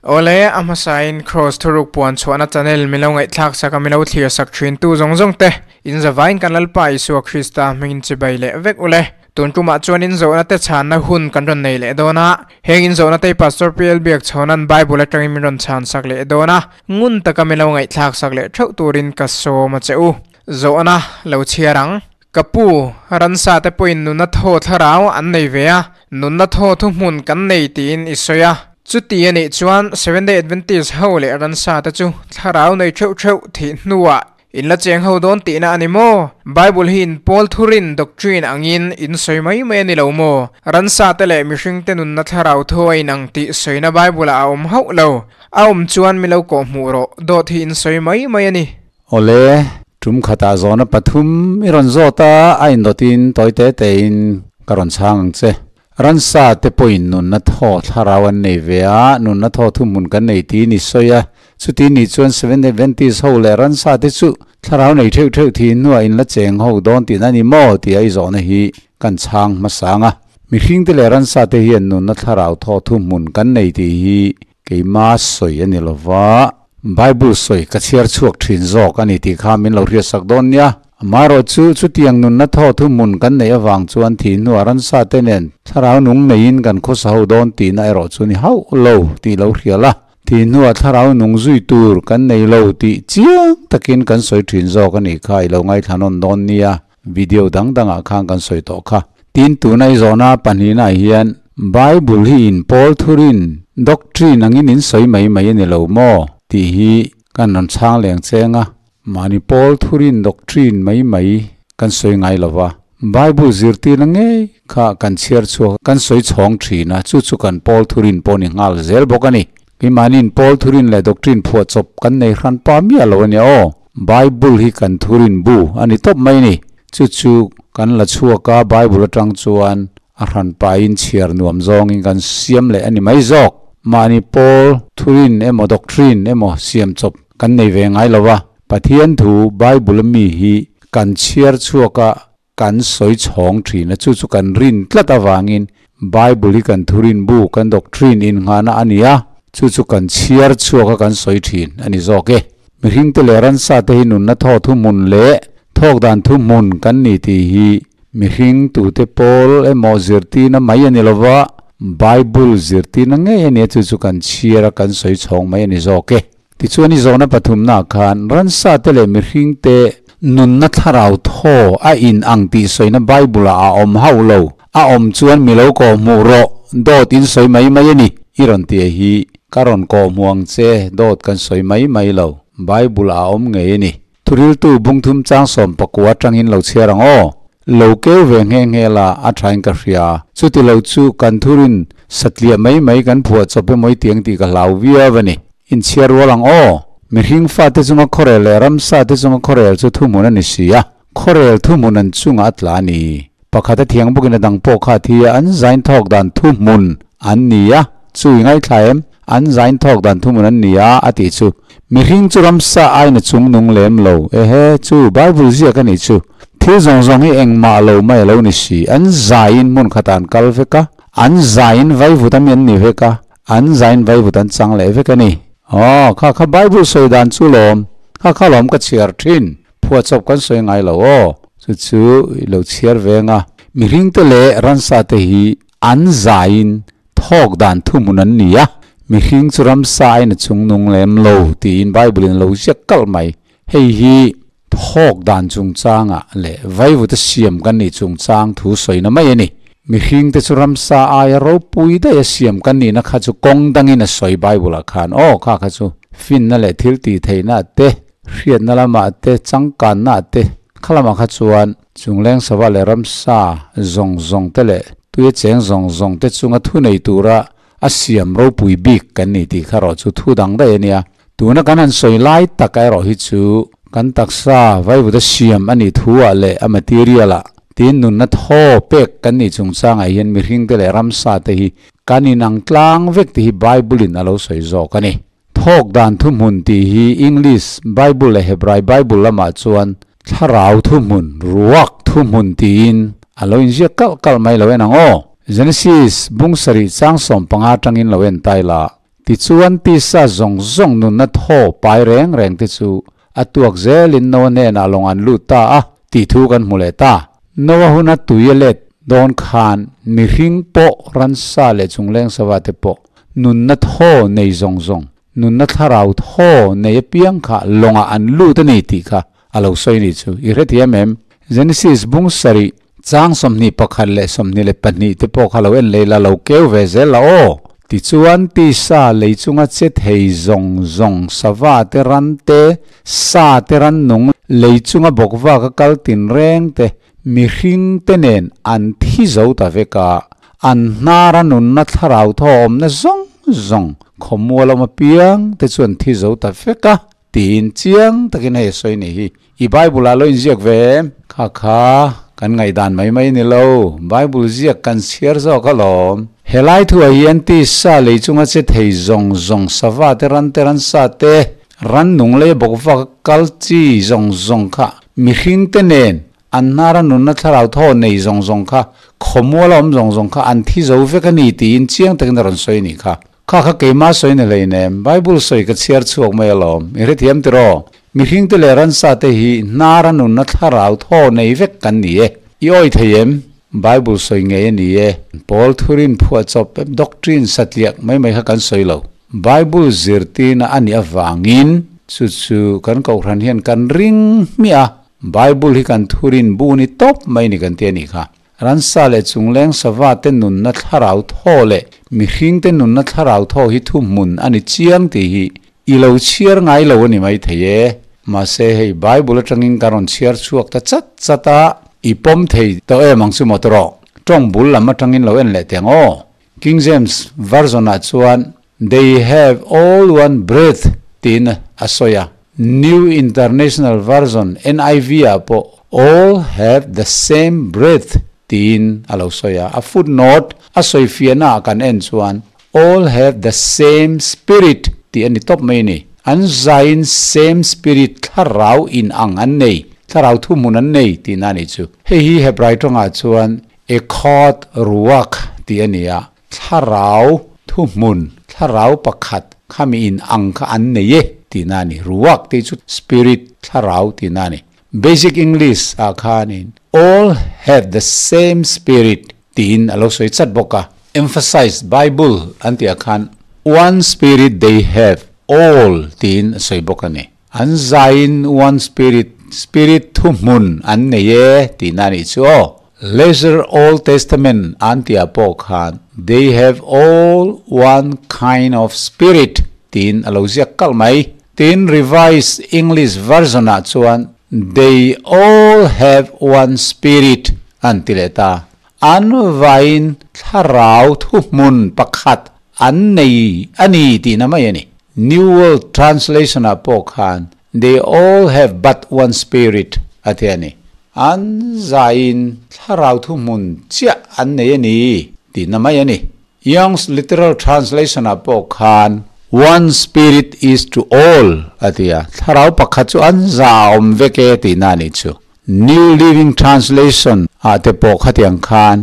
Awle, a hmasain Kraws thuruk puan chhuahna channel milo ngaihthlak sak a milo thlir sak thin tu zawng zawng te, in zavain kan Lalpa Isua Krista hmingin chibai leh vek ule. Tun tumah chuan in zawhna te chhanna hun kan rawn nei leh dawn a, heng in zawhna te Pastor PL Biakchhawna'n Bible atangin min rawn chhan sak leh dawn a, ngun taka milo ngaihthlak sak leh theuh turin ka sawm a che u. Zawhna lo chhiar ang. Ka pu, ransa te pawhin nunna thaw thlarau an nei ve a, nunna thaw thuhmun kan nei tiin i sawi a. Chuti a nih chuan Seventh Day Adventist ho leh ransa te chu thlarau nei theuh theuh thih hnuah in la cheng ho dawn tihna a ni maw? Bible hi in pawl thurin, doctrine, angin in sawi mai mai a ni lo maw? Ransa te leh mihring te nunna thlarau thaw a inang tih sawina Bible ah a awm hauh lo. A awm chuan mi lo kawhhmuh rawh, dawt hi in sawi mai mai a ni. Awle, tum khatah zawhna pathum i rawn zawt a, a indawtin tawi te tein ka rawn chhang ang che. Ransa te pawhin nunna thaw thlarau an nei ve a, nunna thaw thuhmun kan nei tiin i sawi a. Chuti nih chuan Seventh Adventist ho leh ransa te chu thlarau nei theuh theuh thin hnuah in la cheng ho dawn tihna a ni maw tia i zawhna hi kan chhang hmasa ang a. Mihring te leh ransa te hian nunna thlarau thaw thuhmun kan nei tih hi Keima sawi a ni lo va, Bible sawi ka chhiar chhuak thin zawk a ni tih kha min lo hriatsak dawn nia. Amaherawh chu, chutiang nunna thaw thuhmun kan neih avang chuan thih hnuah ransa te nen thlarau nung neiin kan khawsa ho dawn tihna erawh chu ni hauh lo tih lo hrial a. Thih hnuah thlarau nung zui tur kan nei lo tih chiang takin kan sawi thin zawk a nih kha i lo ngaithla nawn dawn nia. Video dang dangah khan kan sawi tawh kha. Tin, tuna i zawhna pahnihnaah hian Bible hi in pawl thurin, doctrine, angin in sawi mai mai a ni lo maw? tih hi kan rawn chhang leng cheng a. Mahni pawl thurin, doctrine, mai mai kan sawi ngai lo va. Bible zirtirna ngei kha kan chhiar chhuak, kan sawi chhawng thin a, chu chu kan pawl thurin pawh ni nghal zel bawk a ni. Keimahniin pawl thurin leh doctrine phuahchawp kan nei hran pa miah lo a nia aw. Bible hi kan thurin bu a ni tawp mai ni. Chu chu kan la chhuak a, Bible atang chuan a hran pahin chhiar nuam zawngin kan siam leh a ni mai zawk. Mahni pawl thurin emaw doctrine emaw siam chawp kan nei ve ngai lo a. Pathian thu Bible a mi hi kan chhiar chhuak a, Kan sawi chhawng thin a, chu chu kan rin tlat avangin Bible hi kan thurin bu, kan doctrine innghahna a ni a, chu chu kan chhiar chhuak a kan sawi thin a ni zawk e. Mihringte leh ransa te hi nunna thaw thuhmun leh thawk dan thuhmun kan ni tih hi mihring tute pawl emaw zirtirna mai a ni lova, Bible zirtirna ngei a ni a, chu chu kan chhiar a kan sawi chhawng mai a ni zawk e. Tichuan i zawhna pathumnaah khan ransa te leh mihring te nunna thlarau thaw a in ang tih sawina Bible ah a awm hauh lo. A awm chuan mi lo kawh hmuh rawh, dawt in sawi mai mai a ni. I rawn ti hi ka rawn kawh hmuh ang che, dawt kan sawi mai mai lo. Bible ah a awm ngei a ni. Thuriltu bungthum chang 14 atangin lo chhiar ang aw. Lo keu ve nghe nghe la, a thain ka hria. Chuti lo chu kan thurin satliah mai mai kan phuah chawp emaw i tiang tih ka hlau viau a ni. Inchhiar rual ang aw. Mihring fate chunga khawrel leh ramsa te chunga khawrel chu thuhmun a ni si a, khawrel thuhmun an chungah a tla a ni. Pakhat a thiang bawkin a dang pawh kha a thi a, an zain thawk dan thuhmun an ni a, chu i ngaithla em? An zain thawk dan thuhmun an ni a, a tih chu. Mihring chu ramsa aiin a chung nung lem lo. Ehe, chu Bible ziak a nih chu. Thil zawng zawng hi engmah lo mai a lo ni si. An zaiin hmun khatah an kal vek a, an zaiin vaivut ami an ni vek a, An zain vaivut an chang leh vek a ni. Aw, kha kha Bible sawi dan chu lawm. Kha kha lawm ka chhiar thin. Phuahchawp kan sawi ngai lo aw. Chu chu i lo chhiar veng a. Mihringte leh ransa te hi an zaiin thawk dan thuhmun an ni a. Mihring chu ramsa aiin a chungnung lem lo tiin Bible in a lo ziak kalh mai. Hei hi thawk dan chungchangah leh vaivut a siam kan nih chungchang thu sawina mai a ni. Mihringte chu ramsa aia ropui daih a siam kan nihna kha chu kawng dangin a sawi Bible ah khan aw kha kha chu finna leh thil tih theihna te, hriatna lamah te, changkanna te kha lamah kha chuan chungleng sava leh ramsa zawng zawng te leh tuia cheng zawng zawng te chunga thunei tura a siam ropui bik kan ni tih kha erawh chu thu dang daih a nia. Tuna kan han sawi lai tak erawh hi chu kan taksa vaivuta siam a nih thu ah leh a material ah tin nunna thaw pek kan nih chungchangah hian mihringte leh ramsa te hi kan inang tlang vek tih hi Bible in a lo sawi zawk a ni. Thawk dan thuhmun tih hi English Bible leh Hebrai Bible lamah chuan thlarau thuhmun, ruak thuhmun tiin a lo inziak kalh kalh mai lo en ang aw. Genesis bung sarih chang 15 atangin lo en tai la. Tichuan tisa zawng zawng nunna thaw pai reng reng te chu a tuak zelin Noa hnenah lawng an lut ta a tih thu kan hmu leh ta. Noa huna tui a let dawn khan mihring pawh ransa leh chungleng sava te pawh nunna thaw nei zawng zawng, nunna thlarau thaw nei apiang kha lawngah an lut a ni tih kha a lo sawi ni chu i hrethiam em? Genesis bung sarih chang 21 leh 22 te pawh kha lo en lei la, lo keu ve zel la aw. Tichuan tisa lei chunga che thei zawng zawng, sava te ran te, sa te ran nung, lei chunga bawk vak a kal tin reng te, mihring te nen an thi zo ta vek a, an hnara nunna thlarau thaw awmna zawng zawng khawmual awm apiang te chu an thi zo ta vek a. Tiin chiang takin hei a sawi ni hi. I Bible ah lo inziak ve em? Kha kha kan ngaihdan mai mai ni lo. Bible ziak kan chhiar zawk alawm. Helai thuah hian tisa lei chunga che thei zawng zawng, sava te, ran te, ransa te, rannung lei bawk vak a kal chi zawng zawng kha mihring te nen an hnara nunna thlarau thaw nei zawng zawng kha khawmual a awm zawng zawng kha an thi zo vek a ni tiin chiang takin a rawn sawi ni kha. Kha kha keimah sawi ni hleinem, Bible sawi ka chhiar chhuak mai alawm, i hrethiam tiraw? Mihring te leh ransa te hi hnara nunna thlarau thaw nei vek kan ni e. I awi thei em? Bible sawi ngei a ni e. Pawl thurin phuahchawp doctrine satliak mai mai kha kan sawi lo. Bible zirtirna a nih avangin chu chu kan kohhran hian kan ring hmiah a, Bible hi kan thurin bu ni tawp mai ni kan ti a nih kha. Ransa leh chungleng sava te nunna thlarau thaw leh mihring te nunna thlarau thaw hi thuhmun a ni chiang tih hi i lo chhiar ngai lo a ni mai thei e. Mahse hei Bible atangin kan rawn chhiar chhuak ta chat chat a, i pawm thei tawh em ang chu maw tawh? Tawng bul lam atangin lo en leh teh ang aw. King James Version ah chuan They have all one breath tiin a sawi a. New International Version, NIV, ah pawh all have the same breath tiin a lo sawi a. A footnote a sawi fiahna ah kan en chuan all have the same spirit tih a ni tawp mai a ni. An zaiin same spirit thlarau in ang an nei, thlarau thuhmun an nei tihna a nih chu. Hei hi Hebrai tawngah chuan Ekhad ruach tih a ni a, thlarau thuhmun, thlarau pakhat khami in ang kha an nei e tihna a ni. Ruach tih chu spirit, thlarau tihna a ni. Basic English ah khanin all have the same spirit tiin a lo sawi chat bawk a. Emphasized Bible an tih ah khan one spirit they have all tiin a sawi bawk a ni. An zaiin one spirit, spirit thuhmun an nei e tihna a nih chu aw. Lesser Old Testament an tihah pawh khan they have all one kind of spirit tiin a lo ziak kalh mai. Tin, Revised English Version ah chuan they all have one spirit an ti leh ta. An vaiin thlarau thuhmun pakhat an nei a ni tihna mai a ni. New World Translation ah pawh khan They all have but one spirit a ti a ni. An zaiin thlarau thuhmun chiah an nei a ni tihna mai a ni. Young's Literal Translation ah pawh khan One spirit is to all a ti a, thlarau pakhat chu an za a awm vek e tihna a nih chu. New Living Translation ah te pawh khatiang khan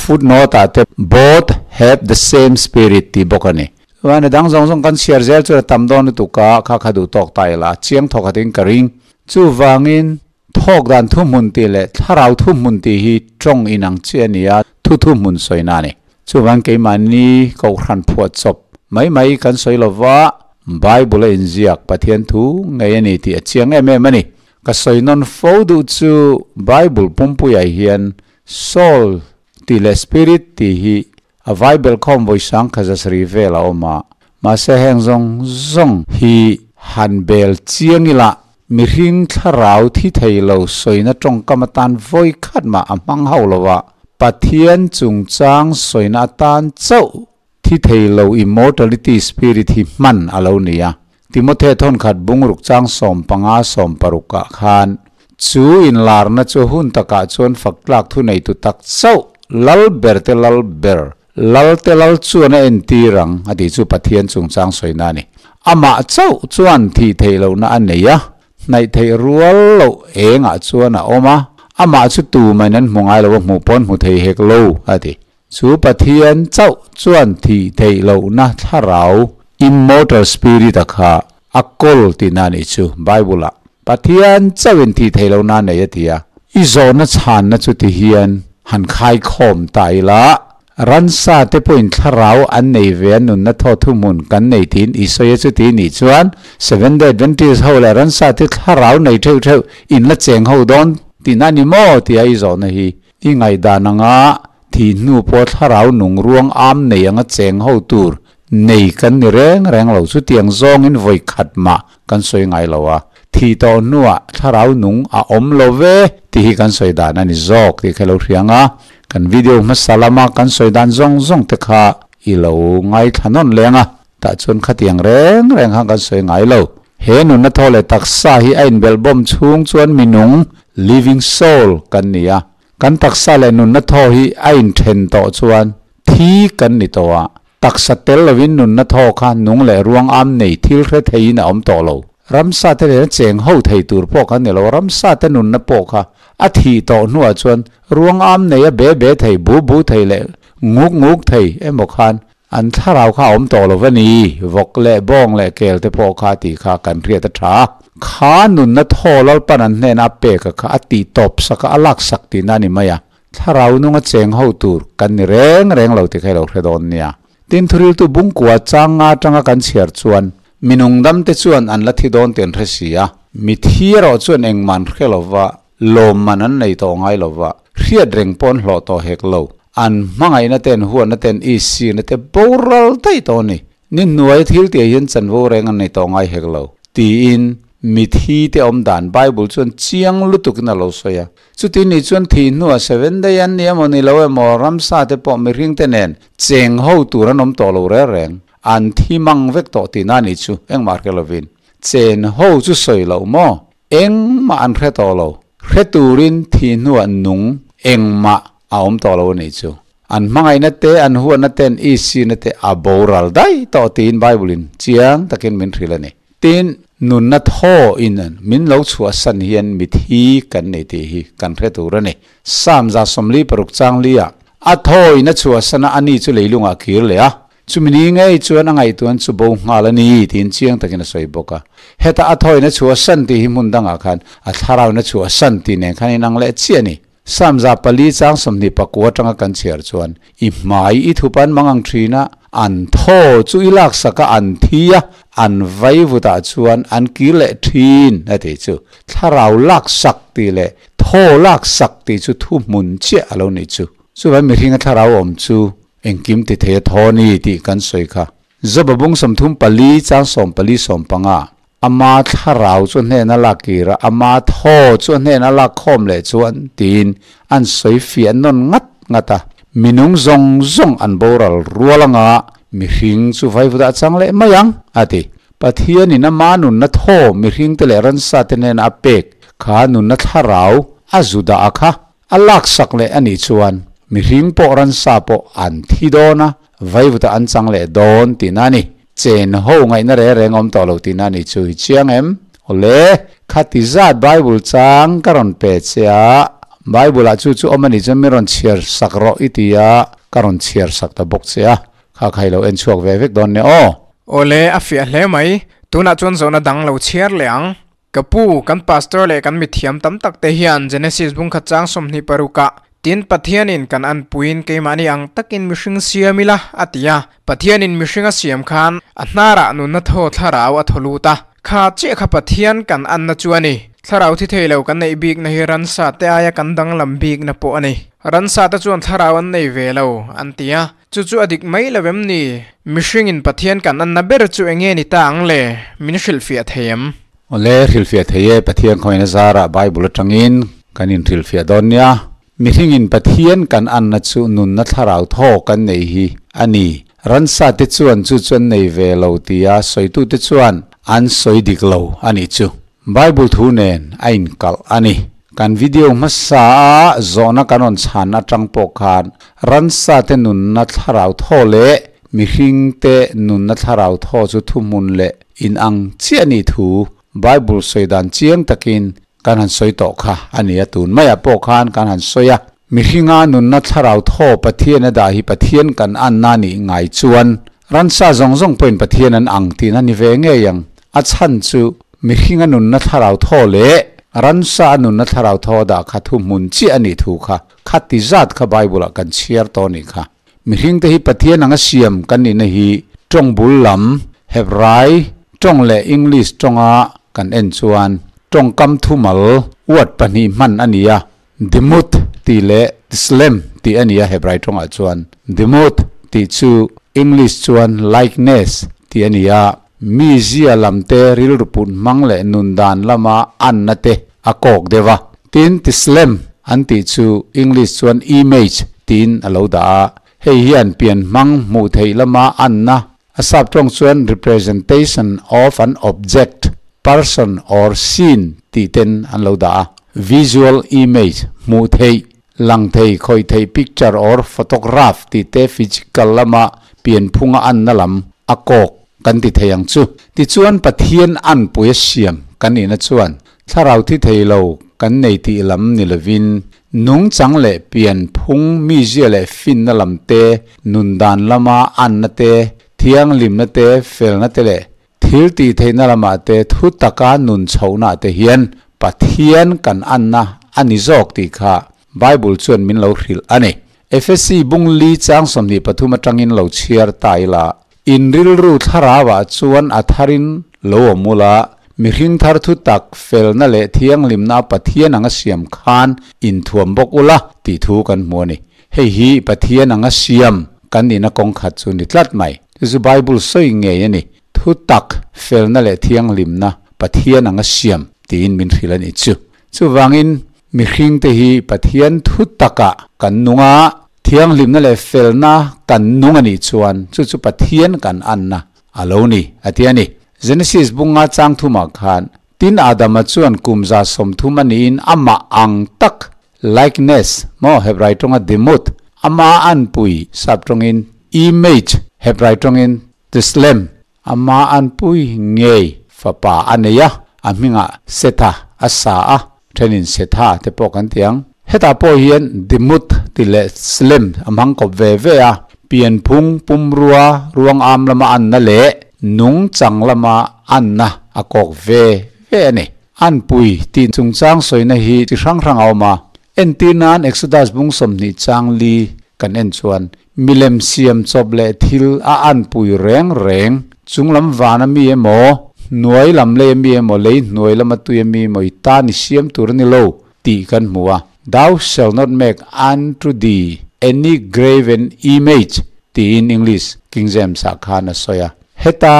footnote ah te both have the same spirit tih bawk a ni. Chuan a dang zawng zawng kan chhiar zel chuan a tam dawn lutuk a, kha kha duh tawk ta ila, chiang thawk khatin ka ring. Chuvangin thawk dan thuhmun tih leh thlarau thuhmun tih hi tawng inang chiah a ni a, thu thuhmun sawina a ni. Chuvang keimahni kohhran phuah chawp mai mai kan sawi lova, Bible a inziak Pathian thu ngei a ni tih a chiang em em a ni. Ka sawi nawn fo duh chu Bible pumpuiah hian soul tih leh spirit tih hi a vai belkhawm vawi sang kha zasarih vel a awm a, mahse heng zawng zawng hi han bel chiang ila mihring thlarau thi thei lo sawina tawngkam atan vawi khat mah a hmang hauh lo a, Pathian chungchang sawina atan chauh thi thei lo immortality spirit hi hman a lo ni a. Timothe thawnkhat bungruk chang 15 16 ah khan chu inlarna chu hun takah chuan faktlak thuneitu tak chauh lal ber te lal ber, lal te lal chuan a entir ang a tih chu Pathian chungchang sawina a ni. Amah chauh chuan thih theih lohna a nei a, hnaih theih rual loh engah chuan a awm a, amah chu tumahin an hmu ngai lo a, hmuh pawn hmu thei hek lo a ti. Chu Pathian chauh chuan thih theih lohna thlarau Immortal spirit a kha a kawl tihna a nih chu Bible ah. Pathian chauhin thih theih lohna a nei a ti a. I zawhna chhanna chu ti hian han khaikhawm ta ila, ransa te pawhin thlarau an nei ve a nunna thaw thuhmun kan nei tiin i sawi a chuti nih chuan Seventh Day Adventist ho leh ransa te thlarau nei theuh theuh in la cheng ho dawn tihna a ni maw tia i zawhna hi i ngaihdan anga thih hnu pawh thlarau nung ruang am nei anga cheng ho tur nei kan ni reng reng lo. Chutiang zawngin vawi khat mah kan sawi ngai lo a, thih tawh hnuah thlarau nung a awm lo ve tih hi kan sawi dan a ni zawk tih kha i lo hria ang a. Kan video hmasa lama kan sawi dan zawng zawng te kha i lo ngaithla nawn leng a, tah chuan khatiang reng reng khan kan sawi ngai lo. He nunna thaw leh taksa hi a inbelhbawm chhung chuan minung, living soul, kan ni a. Kan taksa leh nunna thaw hi a inthen tawh chuan thi kan ni tawh a, taksa tel lovin nunna thaw kha nung leh ruang am nei thil hre theiin a awm tawh lo. Ramsa te nena cheng ho thei tur pawh kan ni lo, ramsa te nunna pawh kha a thih tawh hnuah chuan ruang am nei a be be thei, bu bu thei leh nguk nguk thei emaw khan an thlarau kha a awm tawh lo va ni, vawk leh bawng leh kel te pawh kha tih kha kan hriat a tha. Kha nunna thaw Lalpan an hnena a pek a kha a tih tawp sak a, a lak sak tihna a ni mai a. Thlarau nunga cheng ho tur kan ni reng reng lo tih kha i lo hre dawn nia. Tin, thuriltu bungkua chang nga atanga kan chhiar chuan minung dam te chuan an la thi dawn tih an hre si a. Mithi erawh chuan engmah an hre lo va, lawmman an nei tawh ngai lo va, hriat reng pawh an hlawh tawh hek lo. An hmangaihna te, an huatna te, an isina te boral daih tawh a ni. Ni hnuai thil tih hian chanvo reng an nei tawh ngai hek lo, tiin mithi te awm dan Bible chuan chiang lutukin a lo sawi a. Chuti ni chuan thih hnuah seven day an ni emaw ni lo emaw ramsa te pawh mihring te nen cheng ho tur an awm tawh lo reng reng, an thi mang vek tawh tihna a nih chu engmah hre lovin. Chen ho chu sawi loh maw? Engmah an hre tawh lo. Hre turin thih hnuah nung engmah a awm tawh lo a nih chu. An hmangaihna te, an huatna te, an isina te a boral daih tawh tiin Bible-in chiang takin min hrilh a ni. Tin, nunna thaw in min lo chhuahsan hian mithi kan nei tih hi kan hre tur a ni. Psalm 46 chang liah, A thaw in a chhuahsan a, ani chu leilungah a kir leh a. Chumi ni ngei chuan a ngaihtuan chu bo nghal a ni tiin chiang takin a sawi bawk a. Heta a thawin a chhuahsan tih hi hmun dangah khan a thlarauin a chhuahsan tih nen khan inang leh chiah a ni. Psalm 4 chang 21 atanga kan chhiar chuan, I hmai i thup an mang ang thin a, an thaw chu i laksak a, an thi a, an vaivutah chuan an kir leh thin a tih chu. Thlarau laksak tih leh thaw laksak tih chu thuhmun chiah a lo nih chu. Chuvang mihringa thlarau awm chu Engkim ti thei a thaw ni tih kan sawi kha. Joba bung 34 chang 14 15, Ama thlarau chu hnen a lak kir a, ama thaw chu hnen a lak khawm leh chuan tiin an sawi fiah nawn ngat ngat a. Minung zawng zawng an boral rual anga mihring chu vaivudah chang leh mai ang, a ti. Pathianin ama nunna thaw mihringte leh ransate hnena a pek kha nunna thlarau a zu dah a kha. A laksak leh a nih chuan mihring pawh ransa pawh an thi dawn a, vaivuta an chang leh dawn tihna a ni. Chen ho ngaihna reng reng awm tawh lo tihna a nih chu i chiang em? Awle, khati zat Bible chang ka rawn pe che a, Bible ah chu chu awm a nih chuan min rawn chhiar sak rawh i ti a, ka rawn chhiar sak ta bawk che a, kha kha i lo en chhuak ve vek dawn nia aw. Awle, a fiah hle mai. Tunah chuan zawhna dang lo chhiar leh ang. Ka pu, kan pastor leh kan mithiam tam tak te hian Genesis bungkhat chang 26 ah, Tin, Pathianin kan anpuiin keimahni ang takin mihring siam ila, a ti a. Pathianin mihring a siam khan a hnarah nunna thaw thlarau a thaw lut a. Kha chiah kha Pathian kan anna chu a ni. Thlarau thi thei lo kan neih bikna hi ransa te aia kan danglam bikna pawh a ni. Ransa te chuan thlarau an nei ve lo, an ti a. Chu chu a dik mai lo em ni? Mihringin Pathian kan anna ber chu eng nge ni ta ang le? Min hrilhfiah thei em? Awle, hrilhfiah thei e, Pathian khawiin a zarah Bible atangin kan inhrilhfiah dawn nia. Mihringin Pathian kan anna chu nunna thlarau thaw kan nei hi a ni. Ransa te chuan chu chu an nei ve lo tia sawitute chuan an sawi dik lo a nih chu. Bible thu nen a inkalh a ni. Kan video hmasa a zawhna kan rawn chhan atang pawh khan ransa te nunna thlarau thaw leh mihring te nunna thlarau thaw chu thuhmun leh inang chiah a nih thu Bible sawi dan chiang takin kan han sawi tawh kha a ni a, tun maiah pawh khan kan han sawi a. Mihringa nunna thlarau thaw Pathian a dah hi Pathian kan anna nih ngai chuan Ransa zawng zawng pawhin Pathian an ang tihna ni ve ngei ang. A chhan chu mihringa nunna thlarau thaw leh ransa a nunna thlarau thaw dah kha thuhmun chiah a nih thu kha khati zat kha Bible-ah kan chhiar tawh a nih kha. Mihringte hi Pathian anga siam kan nihna hi tawng bul lam, Hebrai tawng leh English tawnga kan en chuan tawngkam thumal word pahnih hman a ni a, Dimut tih leh Tslem tih a ni a Hebrai tawngah chuan. Dimut tih chu English chuan likeness tih a ni a, mizia lamte rilru put hmang leh nun dan lama anna te a kawk deuh a. Tin, Tslem an tih chu English chuan image tiin a lo dah a, hei hian pian hmang hmuh theih lama anna a sap tawng chuan representation of an object, person or scene tih ten an lo dah a. Visual image, hmuh theih, lang thei, khawih theih picture or photograph tih te physical lama pian phunga anna lam a kawk kan ti thei ang chu. Tichuan Pathian anpui a siam kan nihna chuan Thlarau thi thei lo kan nei tih lam ni lovin, nungchang leh pian phung mizia leh finna lam te, nun dan lama anna te, thianghlimna te, felna te leh thil tih theihna lamah te thu taka nun chhohna te hian Pathian kan anna a ni zawk tih kha Bible chuan min lo hrilh a ni. Efesi bung li chang 23 atangin lo chhiar ta ila, In rilru thlarauah chuan a tharin lo awm ula, mihring thar thu tak felna leh thianghlimna a Pathian anga siam khan inthuam bawk ula tih thu kan hmu a ni. Hei hi Pathian anga siam kan nihna kawng khat chu ni tlat mai. Chu chu Bible sawi ngei a ni. Thu tak felna leh thianghlimna Pathian anga siam tiin min hrilh a nih chu. Chuvangin mihringte hi Pathian thu takah kan nung a, thianghlimna leh felna kan nung a nih chuan chu chu Pathian kan anna a lo ni, a ti a ni. Genesis bunga chang thumah khan, Tin Adama chuan kum 130 a niin amah ang tak, likeness, maw Hebrai tawnga dimut, ama anpui, sap tawngin image, Hebrai tawngin tslem, Ama anpui ngei fapa a nei a, a hmingah Setha a sa a, thenin Setha te pawh kan ti ang. Hetah pawh hian Dimut ti leh Slem a hmang kawp ve ve a, pianphung pumrua ruang am lama anna leh nungchang lama anna a kawk ve ve a ni. Anpui tih chungchang sawina hi chi hrang hrang a awm a, entir nan Exodus bung 20 chang li kan en chuan Milem siam chawp leh thil a anpui reng reng, chunglam van a mi emaw, hnuai lam lei a mi emaw, lei hnuai lama tui a mi emaw i tan i siam tur a ni lo tih kan hmu a. Thou shall not make unto thee any graven image tiin English King James ah khan a sawi a. Heta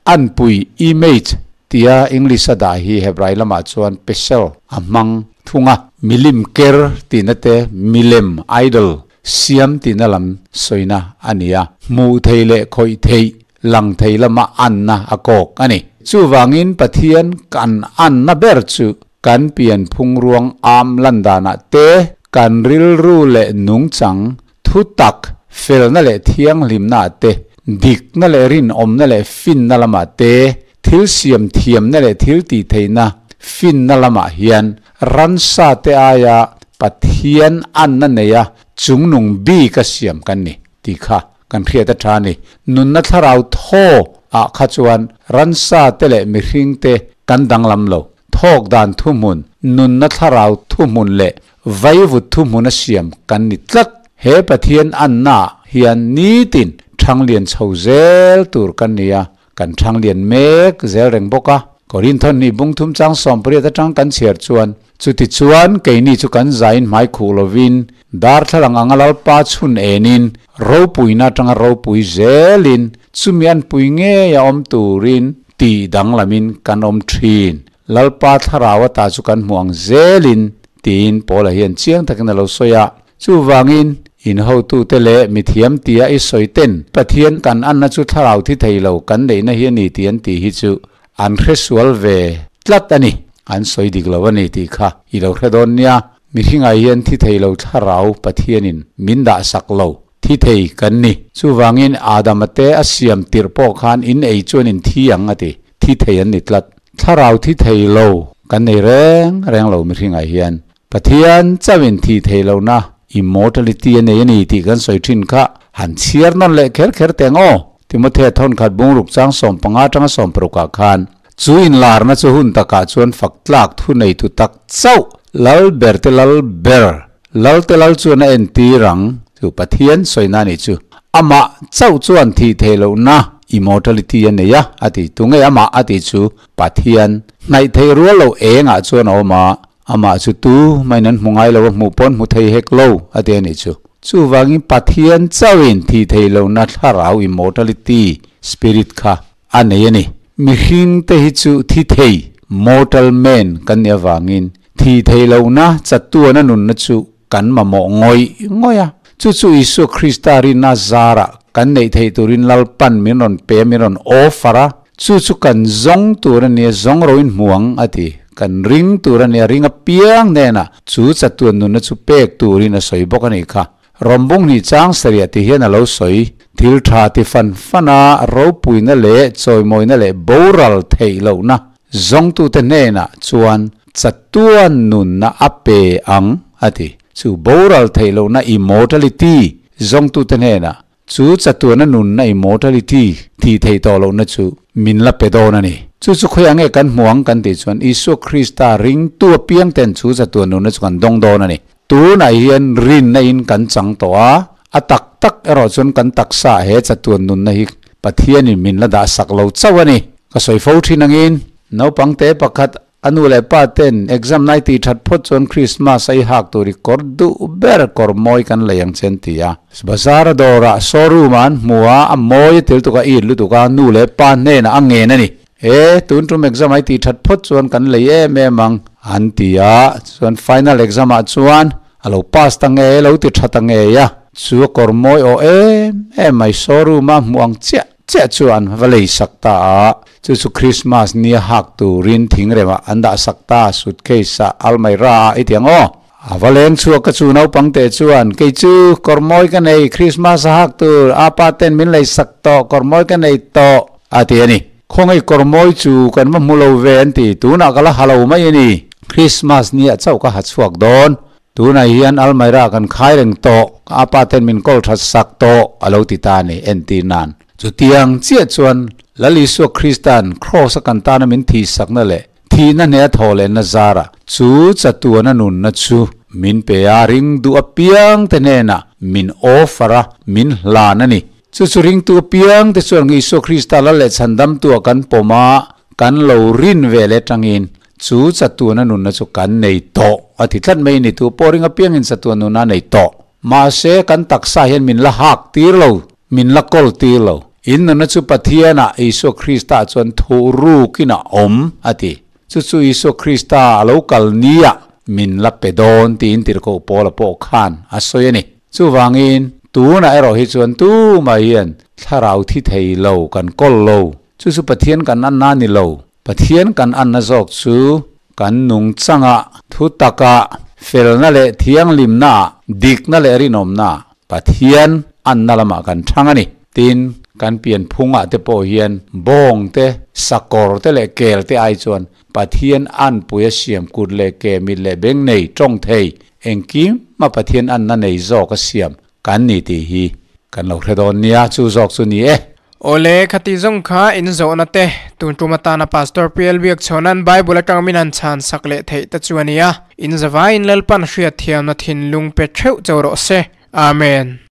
anpui, image, tia English a dah hi Hebrai lamah chuan pesel a hmang thung a. Milim ker tihna te, milem, idol, Siam tihna lam sawina a ni a, hmuh theih leh khawih theih, lang thei lama anna a kawk a ni. Chuvangin Pathian kan anna ber chu kan pianphung ruang am lan danah te, kan rilru leh nungchang, thutak, felna leh thianghlimnaah te, dikna leh rinawmna leh finna lamah te, thil siam thiamna leh thil tih theihna finna lamah hian Ransa te aia Pathian anna neia chungnung bik a siam kan ni tih kha kan hriat a tha a ni. Nunna thlarau thaw ah kha chuan ransa te leh mihring te kan danglam lo. Thawk dan thuhmun, nunna thlarau thuhmun leh vaivut thuhmun a siam kan ni tlat. He Pathian anna ah hian nitin thanglian chho zel tur kan ni a, Kan thanglian mek zel reng bawk a. Korinthon nih bung thum chang 18 atang kan chhiar chuan, Chutichuan keini chu kan zain hmai khuh lovin, darthlalang anga Lalpa chhun enin, ropuina atanga ropui zelin, chumi an pui ngei a awm turin tih danglamin kan awm thin. Lalpa thlarau ata chu kan hmu ang zelin, tiin Paula hian chiang takin a lo sawi a. Chuvangin, in hotute leh mithiam tia i sawi ten Pathian kan anna chu thlarau thi thei lo kan neihna hi a ni tih an tih hi chu an hre sual ve tlat a ni. An sawi dik lo a ni tih kha i lo hre dawn nia. Mihringah hian thi thei lo thlarau Pathianin min dah sak lo thi thei kan ni. Chuvangin Adama te a siam tirh pawh khan in ei chuan in thi ang a ti. Thi thei an ni tlat. Thlarau thi thei lo kan nei reng reng lo mihringah hian. Pathian chauhin thih theih lohna, immortality, a nei a ni tih kan sawi thin kha han chhiar nawn leh kher kher teh ang aw. Timothea thawn khat bungruk chang 15 atanga 16 ah khan chu inlarna chu hun takah chuan fak tlak thu neitu tak chauh Lal ber te Lal ber, Lal te Lal chuan a entir ang chu Pathian sawina a nih chu. Amah chauh chuan thih theih lohna, immortality, a nei a, a ti. Tunge amah a tih chu Pathian hnaih theih rual loh engah chuan a awm a, amah chu tu mahin an hmu ngai lo a, hmuh pawn hmu thei hek lo a ti a nih chu. Chuvangin Pathian chauhin thih theih lohna thlarau, immortality, spirit kha a nei a ni. Mihring te hi chu thi thei, mortal man, kan nih avangin thih theih lohna chatuana nunna chu kan mamawh ngawih ngawih a. Chu chu Isua Krista rinna zarah kan neih theih turin Lalpan min rawn pe a, min rawn offer a. Chu chu kan zawng tur a nia, zawng roin hmu ang a ti. Kan ring tur a nia, ring apiang hnenah chu chatuan nunna chu pek turin a sawi bawk a nih kha. Rawmbung hnih chang sarih tih hian a lo sawi. Thil tha ti fan fan a, ropuina leh chawimawina leh boral theih lohna zawngtute hnenah chuan chatuan nunna a pe ang a ti. Chu boral theih lohna immortality zawngtute hnenah chu chatuana nunna immortality tih theih tawh lohna chu min la pe dawn a ni. Chu chu khawiah nge kan hmu ang kan tih chuan Isua Krista ringtu apiang ten chu chatuan nunna chu kan dawng dawn a ni. Tunah hian rinna in kan chang tawh a, a tak tak erawh chuan kan taksa he chatuan nunna hi Pathianin min la dah sak lo chauh a ni. Ka sawi fo thin angin, naupang te pakhat a nu leh pa ten exam nai tih that phawt chuan Christmas a i hak tur i kawr duh ber kawr mawi kan lei ang che an ti a. Bazar a dawrah showroom ah an hmu a, a mawi a tel tuk a, it lutuk a, nu leh pa hnenah a ngen a ni. E, tun tum exam ai tih that phawt chuan kan lei em em ang, an ti a. Chuan final exam ah chuan a lo pass ta ngei, a lo ti tha ta ngei a. Chu a kawr mawi aw em em mai, showroom a hmuh ang chiah chiah chu an va lei sak ta a. Chu chu Christmas ni a hak turin thingrem ah an dah sak ta, suitcase ah, almaira ah i ti ang aw. A va leng chhuak ka chu naupang teh chuan, Kei chu kawr mawi ka nei, Christmas a hak tur, apa ten min lei sak tawh, kawr mawi ka nei tawh, a ti a ni. Khawngaih kawr mawi chu kan va hmu lo ve an ti, tunah ka la ha lo mai a ni. Christmas ni ah chauh ka ha chhuak dawn, tunah hian almaira kan khai reng tawh, ka apa ten min kawl that sak tawh, a lo ti ta a ni, entir nan. Chutiang chiah chuan Lal Isua Krista'n Kraws a kan tana min thihsakna leh Thihna hneh a thawh lehna zarah chu chatuana nunna chu min pe a, ring duh apiangte hnenah min offer a, min hlan a ni. Chu chu ringtu apiangte chuan Isua Krista lal leh chhandamtua kan pawm a, kan lo rin ve leh atangin chu chatuana nunna chu kan nei tawh a ti tlat mai a ni. Tu pawh ring apiangin chatuan nunna a nei tawh. Mahse, kan taksa hian min la hak tir lo. Min la kawl tir lo. In nunna chu Pathianah Isua Krista chuan thuh rukin a awm, a ti. Chu chu Isua Krista a lo kal niah min la pe dawn tiin tirhkoh Paula pawh khan a sawi a ni. Chuvangin, tunah erawh hi chuan tumah hian thlarau thi thei lo kan kawl lo. Chu chu Pathian kan anna a ni lo. Pathian kan anna zawk chu kan nungchangah, thu takah, felna leh thianghlimnaah, dikna leh rinawmnaah Pathian anna lamah kan thang a ni. Tin, kan pianphungah te pawh hian bawng te, sakawr te leh kel te ai chuan Pathian anpui a siam kut leh ke, mit leh beng nei, tawng thei, engkim a Pathian anna nei zawk a siam kan ni tih hi kan lo hre dawn nia, chu zawk chu ni e. Awle, khati zawng kha in zawhna te, tun tum atana Pastor PL Biakchhawna'n Bible atang min han chhan sak leh theih te chu a ni a, in zavaiin Lalpan hriatthiamna thinlung pe theuh cho rawh se. Amen.